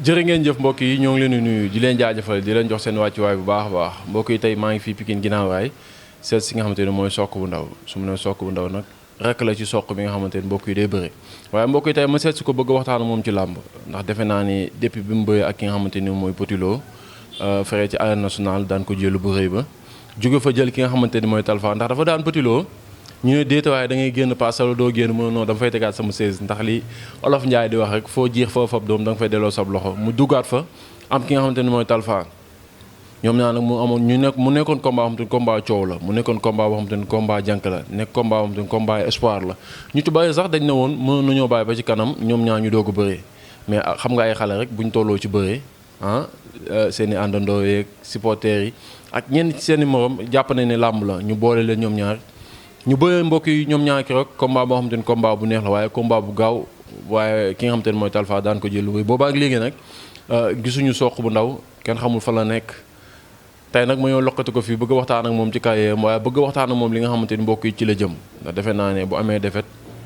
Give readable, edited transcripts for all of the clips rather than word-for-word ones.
jërë ngeen jëf mbokk yi ñoo ngi leen di nuyu di leen jaajëfal di leen jox seen wàccuwaay bu baax a baax mbokk yi tey maa ngi fii Pikine ginnaaw raay seet si nga xamante ne mooy Sokh bu ndaw su ma nee Sokh bu ndaw nag rek la ci Sokh bi nga xamante ne mbokk yi day bëre waaye mbokk yi tey ma seet si ko bëgg waxtaan moom ci làmb ndax defe naa ni depuis bi mu bëre ak ki nga xamante ni mooy Petit Lo fere ci arène nationale daan ko jëlu bu rëy ba jóge fa jël ki nga xamante ni mooy Talfa ndax dafa daan Petit Lo ñu ne déet waaye da ngay génn paasal doo génn mën non dama fay tegaat sama 16 ndax li Olof Njaay di wax rek foo jiix foo fab doom da nga fay delloo sab loxo mu duggaat fa am ki nga xamante ni mooy Talfa ñoom ñaar nag mu amoon mu nekkoon combat boo xamante ni combat coow la mu nekkoon combat boo xamante ni combat jànk la nekk combat boo xamante ni combat espoir la ñu ci bàyyi sax dañ ne woon mën nañoo bàyyi ba ci kanam ñoom ñaar ñu doog a bëree mais xam nga ay xale rek buñ tolloo ci bëree seen i àndandoo yeeg supporters yi ak ñenn ci seen i morom jàpp nañ ne làmb la ñu boole leen ñoom ñaar ñu bëree mbokk yi ñoom ñaar ki rek combat boo xamante ni combat bu neex la waaye combat bu gaaw waaye ki nga xamante ni mooy Talfa daan ko jël lu boobaa ak léegi nag gisuñu Sokh bu ndaw kenn xamul fa la nekk tey nag ma ñoo loqati ko fii bëgg waxtaan ak moom ci kayeem waaye bëgg waxtaan ak moom li nga xamante ni mbokk yi ci la jëm ndax defe naa ne bu amee defet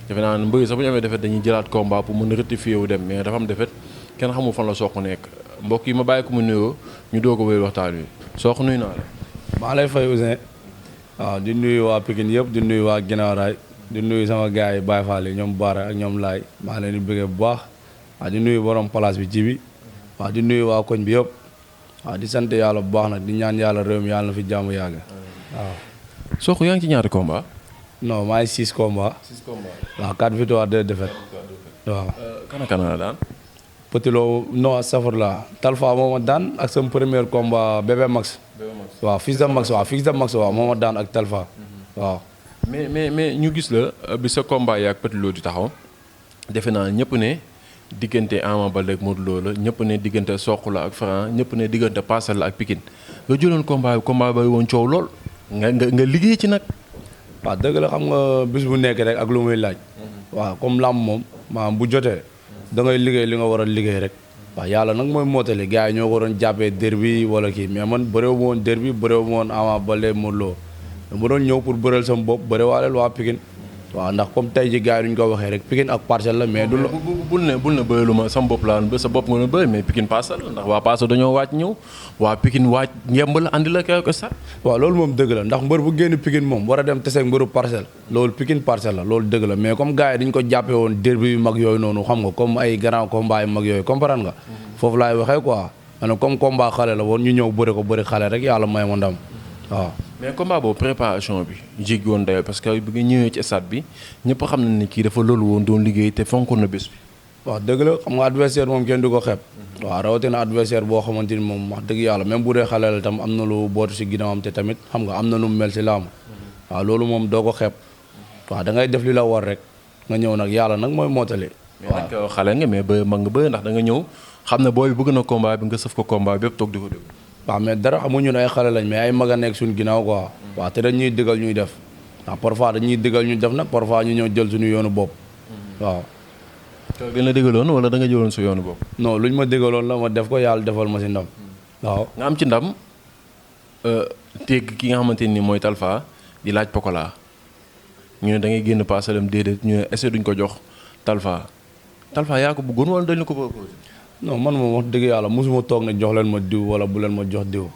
defe naa ne mbëri sax bu ñu amee defet dañuy jëlaat combat pour mën a rectifier wu dem mais dafa am defet kenn xamul fan la Sokh nekk mbokk yi ma bàyyi ko mu nuyoo ñu doog a wéy waxtaan wi Sokh nuyu naa la. maa lay fay Ouzin waaw di nuyu waa Pikine yëpp di nuyu waa Guinaw Rail di nuyu sama gars yi Baye Fall yi ñoom Baara ak ñoom Laay maa leen di bëggee bu baax waaw di nuyu borom place bi Jibi waaw di nuyu waa koñ bi yëpp waaw di sant yàlla bu baax nag di ñaan yàlla réew mi yàlla na fi jàmm yàgg waaw. Sokh yaa ngi ci ñaata combat. non maa ngi 6 combats. 6 combats. waaw 4 victoires 2 défaites waaw. kan la daan. Petit Lo non safar la Talfa moo ma daan ak sama premier combat Bébé Max. waaw fils de Max waaw moo ma daan ak Talfa waaw. mais ñu gis la bi sa combat yi ak Petit Lo di taxaw defe naa ñëpp ne diggante Ama Baldé ak Modou Lo la ñëpp ne diggante Sokh la ak Franc ñëpp ne diggante Parcelles la ak Pikine nga jëloon combat bay woon coow lool nga liggéey ci nag. waaw dëgg la xam nga bis bu nekk rek ak lu muy laaj. waaw comme làmb moom maanaam bu jotee da ngay liggéey li nga war a liggéey rek. waaw yàlla nag mooy mootali gars yi ñoo ko doon jàppee derby wala kii mais man bëréewu ma woon derby bëréewu ma woon Ama Baldé Modou Lo dama doon ñëw pour bëreel sama bopp bëre waaleel waa Pikine waaw ndax comme tey ji gars yi duñ ko waxee rek Pikine ak Parcelles la mais du la bul ne bëreelu ma sama bopp laa sa bopp nga doon bëri mais Pikine Parcelles la ndax waa Parcelles dañoo waaj ñëw waa Pikine waaj ngemb la andi la ko sax waaw loolu moom dëgg la ndax mbër bu génn Pikine moom war a dem teseeg mbëru Parcelles loolu Pikine Parcelles la loolu dëgg la mais comme gars yi dañ ko jàppee woon derby yu mag yooyu noonu xam nga comme ay grand combat yu mag yooyu comprendre nga foofu laay waxee quoi maanaam comme combat xale la woon ñu ñëw bëri ko bëri xale rek yàlla may ma ndam waaw. mais combat boobu préparation bi jéggi woon dayoo parce que bi nga ñëwee ci stade bi ñëpp xam nañ ne kii dafa loolu woon doon liggéey te fonkoon na bés bi. waaw dëgg la xam nga adversaire moom kenn du ko xeeb. waaw rawatina adversaire boo xamante ni moom wax dëgg yàlla même bu dee xale la tam am na lu bootu si ginnaawam te tamit xam nga am na lu mu mel si laamu. waaw loolu moom doo ko xeeb. waaw da ngay def li la war rek nga ñëw nag yàlla nag mooy mootali. waaw mais nag xale nga mais ba mag nga bëri ndax da nga ñëw xam ne booy bëgg na combat bi nga sëf ko combat bi yëpp toog di ko déglu. waaw mais dara xamuñu ne ay xale lañ mais ay mag a nekk suñu ginnaaw quoi. waaw te dañuy digal ñuy def ndax parfois dañuy digal ñu def nag parfois ñu ñëw jël suñu yoonu bopp waaw. te dañ la digaloon wala da nga jëloon sa yoonu bopp. non luñ ma digaloon la ma def ko yàlla defal ma si ndam waaw. nga am ci ndam teg ki nga xamante ni mooy Talfa di laaj Pokola ñu ne da ngay génn paasalam déedéet ñu ne est-ce que duñ ko jox Talfa yaa ko bëggoon wala dañ la ko proposé. non man moom wax dëgg yàlla mosuma toog ne jox leen ma diw wala bu leen ma jox diw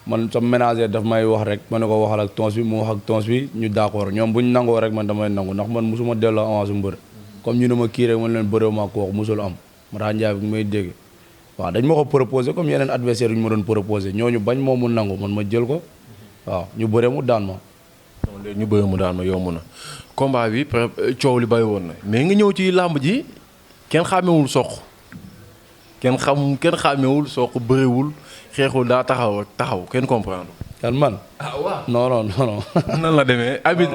man sa ménager daf may wax rek ma ne ko waxal ak tons bi mu wax ak tons bi ñu d'accord ñoom bu ñu nangoo rek man damay nangu ndax man mosuma delloo avance mbër comme ñu ne ma kii rek man leen bëréew maa ko wax mosul am Mara Ndiaye bi may dégg waaw dañ ma ko proposé comme yeneen adversaire yu ñu ma doon proposé ñooñu bañ moom mu nangu man ma jël ko waaw ñu bëre mu daan ma. non léegi ñu bëre mu daan ma yomb na combat bi coow li bàyyi woon na mais nga ñëw ci làmb ji kenn xàmmewul Sokh kenn xàmmewul Sokh bëriwul xeexul daa taxaw kenn comprendre. kan man. ah waaw non. nan la demee. Habib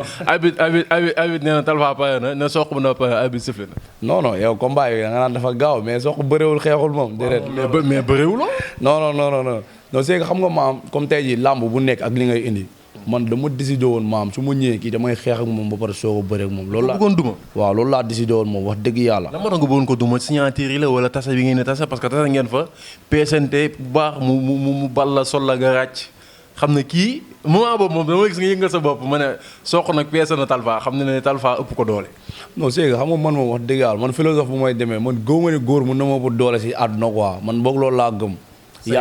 nee na Talfa pare na ne Sokh bu na pare Habib sifflé na. non yow combat yi nga naan dafa gaaw mais Sokh bëriwul xeexul moom. déedéet mais bëriwuloo. non c'est que xam nga maam comme tey jii làmb bu nekk ak li ngay indi. man dama décidé woon maam su ma ñëwee kii damay xeex ak moom ba pare soog a bëre ak moom. loolu laa bëggoon duma. waaw loolu laa décidé woon moom wax dëgg yàlla. lan moo tax nga bëggoon ko duma signature yi la wala tase bi ngeen ne tase parce que tase ngeen fa PSNT bu baax mu bal la sol la nga ràcc xam ne kii moment boobu moom dama gis nga yëngal sa bopp ma ne Sokh nag peese na Talfa xam ne Talfa ëpp ko doole. non c'est que xam nga man moom wax dëgg yàlla man philosophe bu may demee man gëw ma ne góor mun na ma ëpp doole si àdduna quoi man boog loolu laa gëm.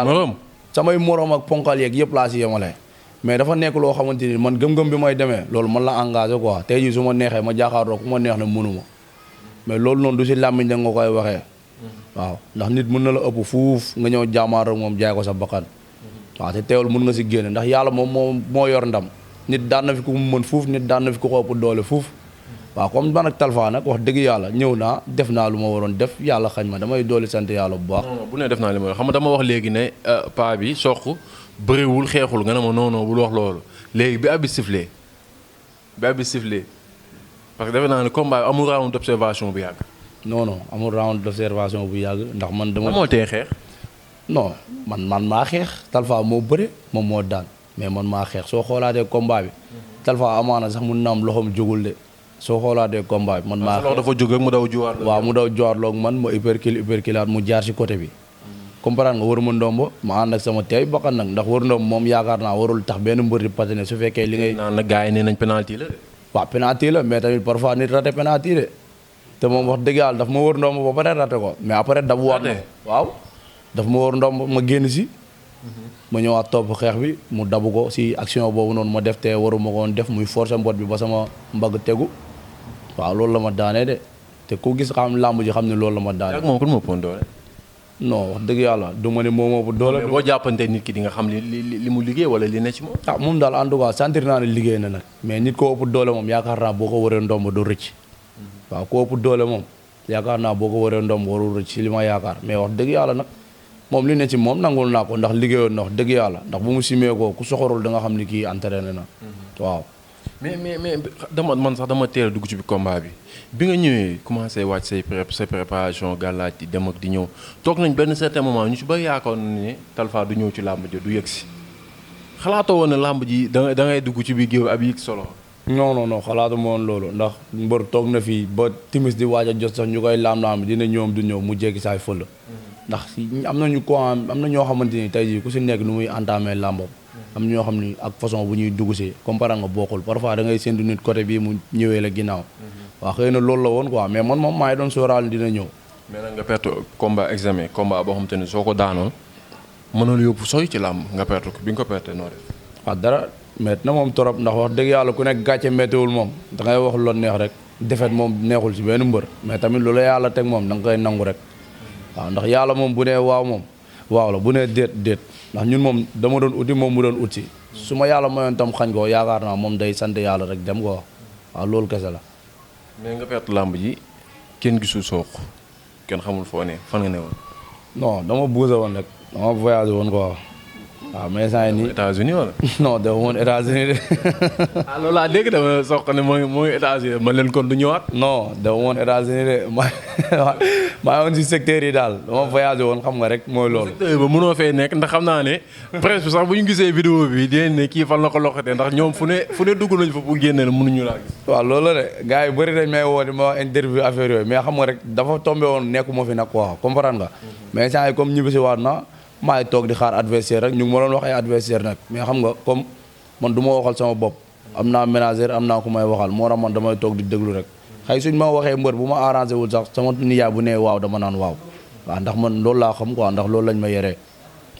morom samay morom ak ponkal yeeg yëpp laa si yemale. mais dafa nekk loo xamante ni man gëm-gëm bi may demee loolu man la engagé quoi tey jii su ma neexee ma jàkkaarloo ku ma neex ne mënu ma mais loolu noonu du si làmmiñ da nga koy waxee. waaw ndax nit mën na la ëpp fuuf nga ñëw jaamaar rek moom jaay ko sa bakkan. waaw te teewul mun nga si génne ndax yàlla moom moo yor ndam nit daan na fi ku mu mën fuuf nit daan na fi ku ko ëpp doole fuuf. waaw comme man ak Talfa nag wax dëgg yàlla ñëw naa def naa lu ma waroon def yàlla xañ ma damay dooli sant yàlla bu baax. non bu ne def naa li ma xam nga dama wax léegi ne paa bi Sokh bëriwul xeexul nga ne ma non bul wax loolu léegi bi abi sifflé parce que defe naa ne combat amul round d'observation bu yàgg. non amul round d'observation bu yàgg ndax man dama. moo tee xeex. non man maa xeex Talfa moo bëre moom moo daan mais man maa xeex soo xoolaatee combat bi. Talfa amaana sax mun na am loxoom jógul de soo xoolaatee combat bi man maa. loxo dafa jóg ak mu daw juwaat. waaw mu daw juwaat loog man ma upperculaat mu jaar si côté bi. comprendre nga war ma ndombo ma ànd ak sama teey bakkan nag ndax war ndomb moom yaakaar naa warul tax benn mbër di patiner su fekkee li ngay. naan nag gars yi nee nañ penalty la de. waaw penalty la mais tamit parfois nit raté penalty de te moom wax dëgg yàlla daf ma war ndomb ba pare raté ko mais après dabu waat ma waaw daf ma war ndomb ma génn si ma ñëwaat topp xeex bi mu dabu ko si action boobu noonu ma def te waruma ko woon def muy forcer mbot bi ba sama mbagg tegu waaw loolu la ma daanee de te ku gis xam làmb ji xam ne loolu la ma daanee. ak moom ku ma pon doole. non wax dëgg yàlla du ma ne moom moo doole. boo jàppante nit ki di nga xam li mu liggéey wala li ne ci moom. ah moom daal en tout cas sentir naa ne liggéey na nag mais nit ko ëpp doole moom yaakaar naa boo ko waree ndomb du rëcc. waaw ko ëpp doole moom yaakaar naa boo ko waree ndomb warul rëcc si li ma yaakaar mais wax dëgg yàlla nag moom li ne ci moom nangul naa ko ndax liggéeyoon na wax dëgg yàlla ndax bu mu simee ko ku soxorul da nga xam ni kii entraîné na. waaw. mais man sax dama teel a dugg ci bi combat bi nga ñëwee commencé wàcc say préparation gàllaaj di dem ak di ñëw toog nañ benn certain moment ñu ci ba yaakaar ne Talfa du ñëw ci làmb ji du yëg si xalaatoo woon ne làmb ji da ngay dugg ci biir géew ab yëg solo. non xalaatu ma woon loolu ndax mbër toog na fii ba timis di waaj a jot sax ñu koy laam-laam dina ñoom du ñëw mu jéggi saay fël ndax am na ñoo xamante ni tey jii ku si nekk nu muy entamé làmbam am ñoo xam ni ak façon bu ñuy dugg si comparé nga bokkul parfois da ngay séntu nit côté bii mu ñëwee la ginnaaw. waaw xëy na loolu la woon quoi mais man moom maa ngi doon sóoraal dina ñëw. mais nag nga perte combat examen combat boo xam te ne soo ko daanoon mënul yóbbu sooy ci làmb nga perte ko bi nga ko perte noo def. waaw dara métti na moom trop ndax wax dëgg yàlla ku nekk gàcce méttiwul moom da ngay wax loolu neex rek defet moom neexul si benn mbër mais tamit loolu yàlla teg moom da nga koy nangu rek waaw ndax yàlla moom bu nee waaw moom waaw la bu nee déet ndax ñun moom dama doon uti moom mu doon uti su ma yàlla mayoon tam xañ ko yaakaar naa moom day sant yàlla rek dem ko waaw loolu kese la. mais nga perte làmb ji kenn gisul Sokh kenn xamul foo ne fan nga ne woon. non dama bougé woon rek dama voyagé woon quoi waaw mais saa yi nii États-Unis wala. non dafa woon États-Unis de. ah loolu laa dégg dama Sokh ne mooy États-Unis man leen kon du ñëwaat. non dafa woon États-Unis de maa ngi woon si secteur yi daal dama voyagé woon xam nga rek mooy loolu. secteur ba mënoo fee nekk ndax xam naa ne presse bi sax bu ñu gisee vidéo bi dinañ ne kii fan la ko loxatee ndax ñoom fu ne dugg nañ fa pour génne la mënuñu laa gis. waaw loolu la de gars yi bëri dañ may woo di ma wax interview affaire yooyu mais xam nga rek dafa tombé woon nekkuma fi nag quoi comprendre nga. mais saa yi comme ñibbisi waat na maa ngi toog di xaar adversaire rek ñu ngi ma doon wax ay adversaire nag mais xam nga comme man du ma waxal sama bopp am naa ménagère am naa ku may waxal moo tax man damay toog di déglu rek xëy suñ ma waxee mbër bu ma arrangé wul sax sama nijaay bu nee waaw dama naan waaw ndax man loolu laa xam quoi ndax loolu lañ ma yeree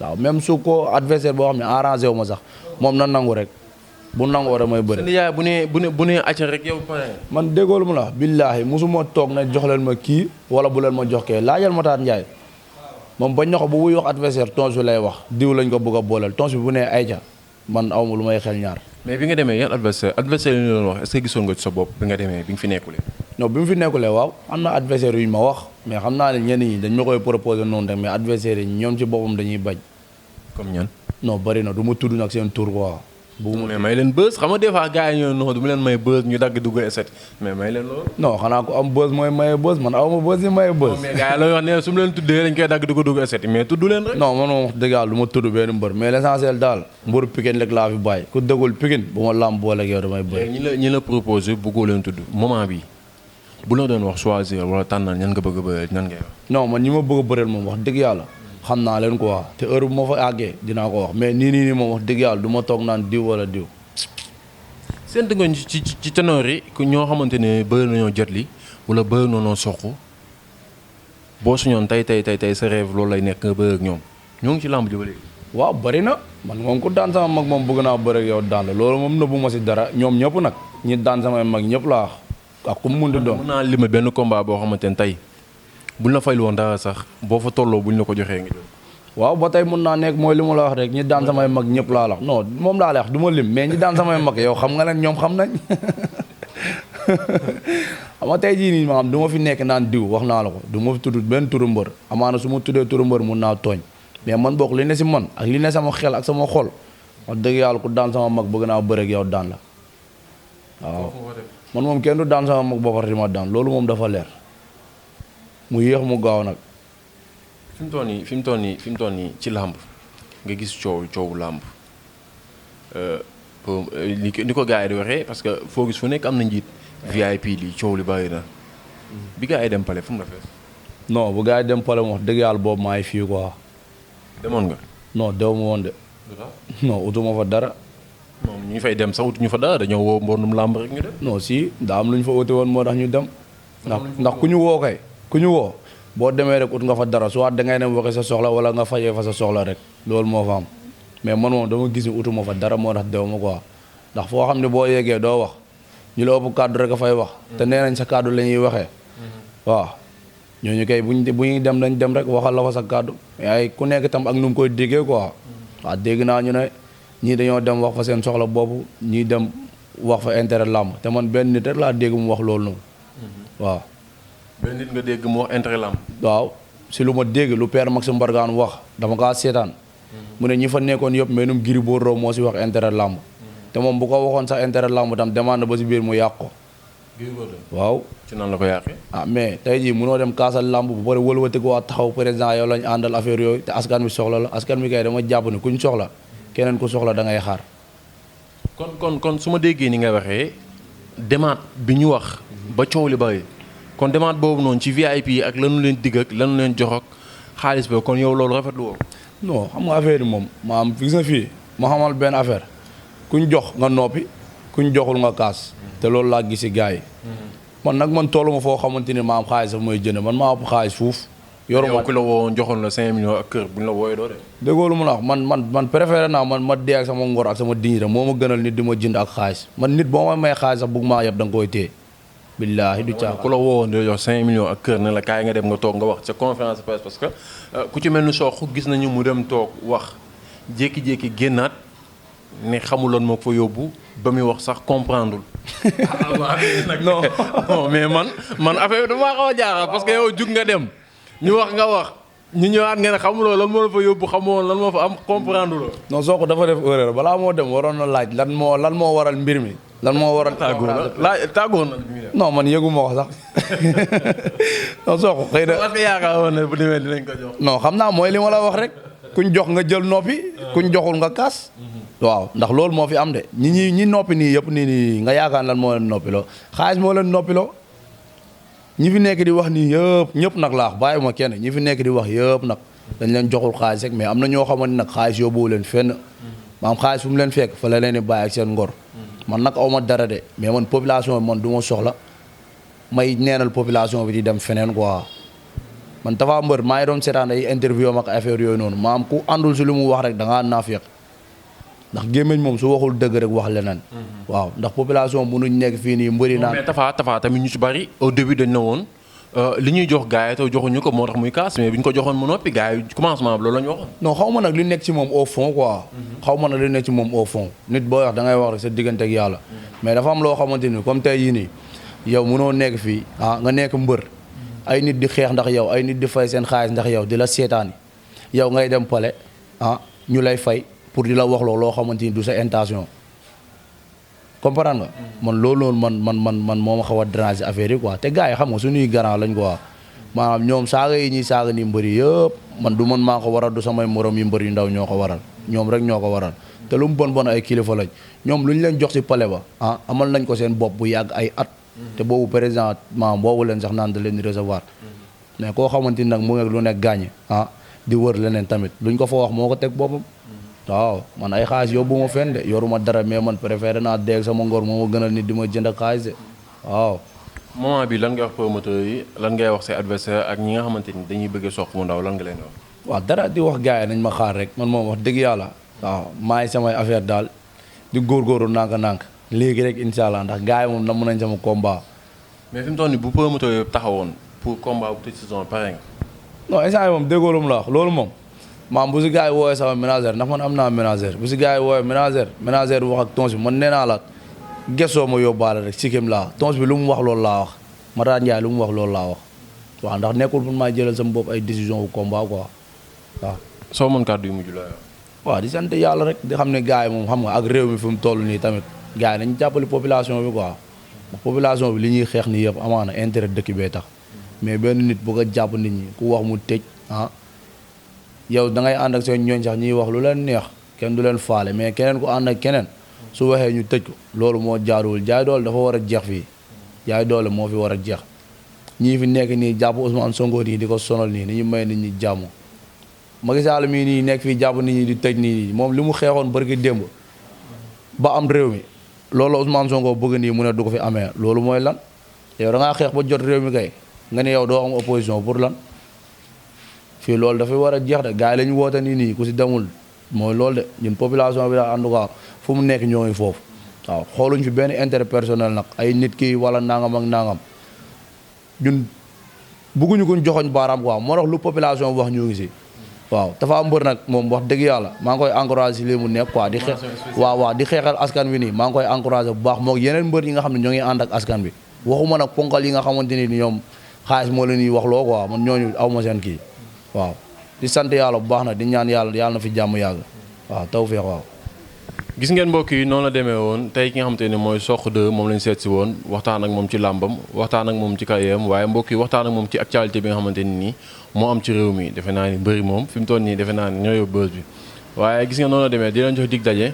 waaw même su ko adversaire boo xam ne arrangé wu ma sax moom na nangu rek bu nangoo damay bëri. nijaay bu nee acca rek yow pare. man déggoolu mu la billaahi musuma toog na jox leen ma kii wala bu leen ma jox kee laajal Matar Ndiaye moom bañ na ko bu wuy wax adversaire tons bi lay wax diw lañ ko bëgg a booleel tons bi bu nee ayca man awma lu may xel ñaar. mais bi nga demee yan adversaire yi ñu doon wax est-ce que gisoon nga ci sa bopp bi nga demee bi nga fi nekkulee. non bi mu fi nekkulee waaw am na adversaire yu ñu ma wax mais xam naa ne ñenn ñi dañ ma koy proposé noonu rek mais adversaire yi ñoom ci boppam dañuy bañ. comme ñan. non bari na du ma tudd nag seen tour quoi. mais may leen buzz xam nga des fois gars yi ñoo non du ma leen may buzz ñu dagg dugg eset mais may leen loolu. non xanaa ko am buzz mooy maye buzz man aw ma buzz yi maye buzz. mais gars yi la wax ne su ma leen tuddee dañ koy dagg dugg eset mais tudd leen rek. non man moom wax dëgg yàlla du ma tudd benn mbër mais l'essentiel daal mbëru Pikine rek laa fi bàyyi ku dëggul Pikine bu ma làmb boole ak yow damay bëri. ñi la proposé bëggoo leen tudd moment bi bu la doon wax choisir wala tànnal ñan nga bëgg a bëreel ñan ngay wax. non man ñi ma bëgg a bëreel moom wax dëgg yàlla xam naa leen quoi te heure bu ma fa àggee dinaa ko wax mais nii moom wax dëgg yàlla du ma toog naan diw wala diw. seen dëggoon ci ténor yi ku ñoo xamante ne bëri nañoo jot li wala bëri nañoo soq boo suñoon tey sa rêve loolu lay nekk nga bëri ak ñoom ñoo ngi ci làmb ji ba léegi. waaw bëri na man moom ku daan sama mag moom bëgg naa bëri ak yow daan la loolu moom nëbbu ma si dara ñoom ñëpp nag ñi daan samay mag ñëpp laa wax ak ku mu munti doon. mën naa lima benn combat boo xamante ne tey buñ la faylu woon dara sax boo fa tolloo buñ la ko joxee nga jël. waaw ba tey mun naa nekk mooy li ma la wax rek ñi daan samay mag ñëpp laa la wax non moom laa la wax du ma lim mais ñi daan samay mag yow xam nga leen ñoom xam nañ xam nga tey jii nii maanaam du ma fi nekk naan diw wax naa la ko du ma fi tudd benn turu mbër amaana su ma tuddee turu mbër mun naa tooñ mais man bokk li ne si man ak li ne sama xel ak sama xol wax dëgg yàlla ku daan sama mag bëgg naa bëre ak yow daan la waaw man moom kenn du daan sama mag ba pare di ma daan loolu moom dafa leer mu yéex mu gaaw nag. fi mu toll nii ci làmb nga gis coowu làmb ni ko gars yi di waxee parce que foo gis fu nekk am na njiit VIP lii coow li bàyyi na bi gars yi dem pale fu mu la fees. non bu gars yi dem pale wax dëgg yàlla boobu maa ngi fii quoi. demoon nga. non dew ma woon de. non utuma fa dara. moom ñu fay dem sax utuñu fa dara dañoo woo mbondum làmb rek ñu dem. non si daa am lu ñu fa uti woon moo tax ñu dem. ndax ku ñu woo kay ku ñu woo boo demee rek ut nga fa dara soit dangay dem waxi sa soxla wala nga fajee fa sa soxla rek loolu moo fa am mais man moom dama gis ni utuma fa dara moo tax dew ma quoi ndax foo xam ne boo yeggee doo wax ñu la ëpp kàddu rek a fay wax te nee nañ sa kàddu la ñuy waxee waaw ñooñu kay bu ñuy dem nañ dem rek waxal la fa sa kàddu ay ku nekk tam ak nu mu koy déggee quoi waaw dégg naa ñu ne ñii dañoo dem wax fa seen soxla bopp ñii dem wax fa intérêt làmb te man benn nit rek laa dégg mu wax loolu noonu waaw. benn nit nga dégg mu wax intérêt làmb. waaw si lu ma dégg lu père Maxime Mbargane wax dama kaa seetaan mu ne ñi fa nekkoon yëpp mais num Gris Bordeaux moo si wax intérêt làmb te moom bu ko waxoon sax intérêt làmb tam demande ba si biir mu yàq ko. waaw. ci nan la ko yàqee. ah mais tey jii mënoo dem kaasal làmb bu pare wëlbati ko waa taxaw président yow lañ àndal affaire yooyu te askan bi soxla la askan bi kay dama jàpp ne kuñ soxla keneen ku soxla da ngay xaar. kon su ma déggee ni nga waxee demaat bi ñu wax ba coow li bari kon demaat boobu noonu ci VIP yi ak lanu leen digg ak lanu leen jox ak xaalis ba kon yow loolu rafetlu woo. non xam nga affaire yi moom maam gis nga fii ma xamal benn affaire kuñ jox nga noppi kuñ joxul nga kaas te loolu laa gis si gars yi. man nag man toolu ma foo xamante ni maam xaalis dafa may jënd man maa ëpp xaalis fuuf. yoruma yow ku la woowoon joxoon la 5 millions ak kër bu ñu la wooyee doo de. déggoo lu mu la wax man préféré naa man ma dee ak sama ngor ak sama dignité moo ma gënal nit di ma jënd ak xaalis man nit boo ma may xaalis sax bëgg maa yeb da nga koy téye. billaahi du caaxaan ku la woowoon di jox 5 millions ak kër ne la kaay nga dem nga toog nga wax sa conférence de presse parce que ku ci mel ni Sokh gis nañu mu dem toog wax jékki-jékki génnaat ne xamuloon moo ko fa yóbbu ba muy wax sax comprendre non mais man affaire bi damaa xaw a jaaxal parce que yow jug nga dem ñu wax nga wax ñu ñëwaat nga ne xamuloo lan moo la fa yóbbu xamoon lan moo fa am comprendre loo. non Sokh dafa def erreur balaa moo dem waroon na laaj lan moo waral mbir mi. lan moo waral tàggoo na non man yëgu ma ko sax non Sokh xëy na. parce que yaakaaroon na bu demee dinañ ko jox. non xam naa mooy li ma la wax rek kuñ jox nga jël noppi kuñ joxul nga kaas. waaw ndax loolu moo fi am de ñi noppi nii yëpp nii nga yaakaar lan moo leen noppiloo xaalis moo leen noppiloo ñi fi nekk di wax nii yëpp ñëpp nag laax bàyyi ma kenn ñi fi nekk di wax yëpp nag dañ leen joxul xaalis rek mais am na ñoo xamante nag xaalis yóbbuwu leen fenn maam xaalis fu mu leen fekk fa la leen di bàyyi ak seen ngor man nag aw ma dara de mais man population bi man du ma soxla may neenal population bi di dem feneen quoi man Tapha Mbeur maa ngi doon seetaan ay interview am ak affaire yooyu noonu maam ku àndul si lu mu wax rek da ngaa naafeq ndax gémmiñ moom su waxul dëgg rek wax leneen. waaw ndax population mënuñ nekk fii nii mbëri naan. mais Tapha tamit ñu ci bari au début dañ na woon li ñuy jox gars yi te joxuñu ko moo tax muy kaas mais bi ñu ko joxoon mu noppi gars yi commencement bi loolu la ñu waxoon. non xaw ma nag li nekk ci moom au fond quoi. xaw ma nag li nekk ci moom au fond. nit booy wax da ngay wax rek sa diggante ak yàlla. mais dafa am loo xamante ni comme tey yii nii yow mënoo nekk fii nga nekk mbër ay nit di xeex ndax yow ay nit di fay seen xaalis ndax yow di la seetaani yow ngay dem pale ñu lay fay pour di la wax loo xamante ni du sa intention comprendre nga. man loolu noonu man moo ma xaw a déranger affaire yi quoi te gars yi xam nga suñuy garant lañ quoi maanaam ñoom saaga yi ñuy saaga ni mbëri yëpp man du man maa ko waral du samay morom yi mbër yu ndaw ñoo ko waral ñoom rek ñoo ko waral te lu mu bon ay kilifa lañ ñoom lu ñu leen jox si pale ba amal nañ ko seen bopp bu yàgg ay at te boobu président maanaam boobu leen sax naan da leen di recevoir mais koo xamante ni nag mu ngi lu nekk gaañe di wër leneen tamit luñ ko fa wax moo ko teg boppam. waaw man ay xaalis yóbbu ma fenn de yoruma dara mais man préféré naa dégg sama ngor moo ma gënal nit di ma jënd ak xaalis de waaw. moment bi lan ngay wax promoteur yi lan ngay wax say adversaire ak ñi nga xamante ni dañuy bëgg Sokh bu ndaw lan nga leen wax. waaw dara di wax gars yi nañ ma xaar rek man moom wax dëgg yàlla waaw maa ngi samay affaire daal di góorgóorlu nànk-nànk léegi rek incha allah ndax gars yi moom namm nañ sama combat. mais fi mu toll nii bu promoteur yi taxawoon pour combat bu tëj saison pare nga. non instant yi moom déggoo lu mu la wax loolu moom maam bu si gars yi woowee sama ménagère ndax man am naa ménagère bu si gars yi woowee ménagère wax ak tons bi man nee naa la gëstoo ma yóbbaale rek sikkim laa tons bi lu mu wax loolu laa wax Mata Ndiaye lu mu wax loolu laa wax waaw ndax nekkul pour maa jëlal sama bopp ay décision wu combat quoi waaw. soo mën kàddu yu mujj la waaw di sant yàlla rek di xam ne gars yi moom xam nga ak réew mi fi mu toll nii tamit gars yi nañu jàppale population bi quoi population bi li ñuy xeex nii yëpp amaana intérêt dëkk bee tax mais benn nit bu ko jàpp nit ñi ku wax mu tëj yow da ngay ànd ak seen ñooñ sax ñuy wax lu leen neex kenn du leen faale mais keneen ku ànd ak keneen su waxee ñu tëj ko loolu moo jaaruwul jaay doole dafa war a jeex fii jaay doole moo fi war a jeex ñii fi nekk nii jàpp Ousmane Sonko nii di ko sonal nii ni ñu may nit ñi jàmm Macky Sall mii nii nekk fii jàpp nit ñi di tëj nii moom li mu xeexoon barki démb ba am réew mi loolu Ousmane Sonko bëgg nii mu ne du ko fi amee loolu mooy lan yow da ngaa xeex ba jot réew mi kay nga ne yow doo am opposition pour lan fii loolu dafay war a jeex de gars yi la ñu woote nii ku si demul mooy loolu de ñun population bi daal en tout cas fu mu nekk ñoo ngi foofu waaw xooluñ fi benn intérêt personnel nag ay nit ki wala nangam ak nangam ñun bëgguñu ko joxoñ baaraam quoi moo tax lu population wax ñu ngi si waaw Tapha Mbeur nag moom wax dëgg yàlla maa ngi koy encouragé si lii mu nekk quoi di xeex waaw di xeexal askan bi nii maa ngi koy encouragé bu baax moog yeneen mbër yi nga xam ne ñoo ngi ànd ak askan bi waxuma nag ponkal yi nga xamante ni ñoom xaalis moo leen ñuy wax loo quoi man ñooñu aw ma seen kii waaw di sant yàlla bu baax na di ñaan yàlla na fi jàmm yàgg waaw tawfeex waaw. gis ngeen mbokk yi noonu la demee woon tey ki nga xamante ne mooy Sokh 2 moom lañ seet si woon waxtaan ak moom ci làmbam waxtaan ak moom ci carrièream waaye mbokk yi waxtaan ak moom ci actualité bi nga xamante ni nii moo am ci réew mi defe naa ni bëri moom fi mu toll nii defe naa ni ñoo yóbbu bës bi waaye gis nga noonu la demee di leen jox dig daje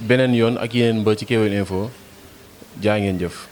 beneen yoon ak yeneen mbër ci Kewel Info jaa ngeen jëf.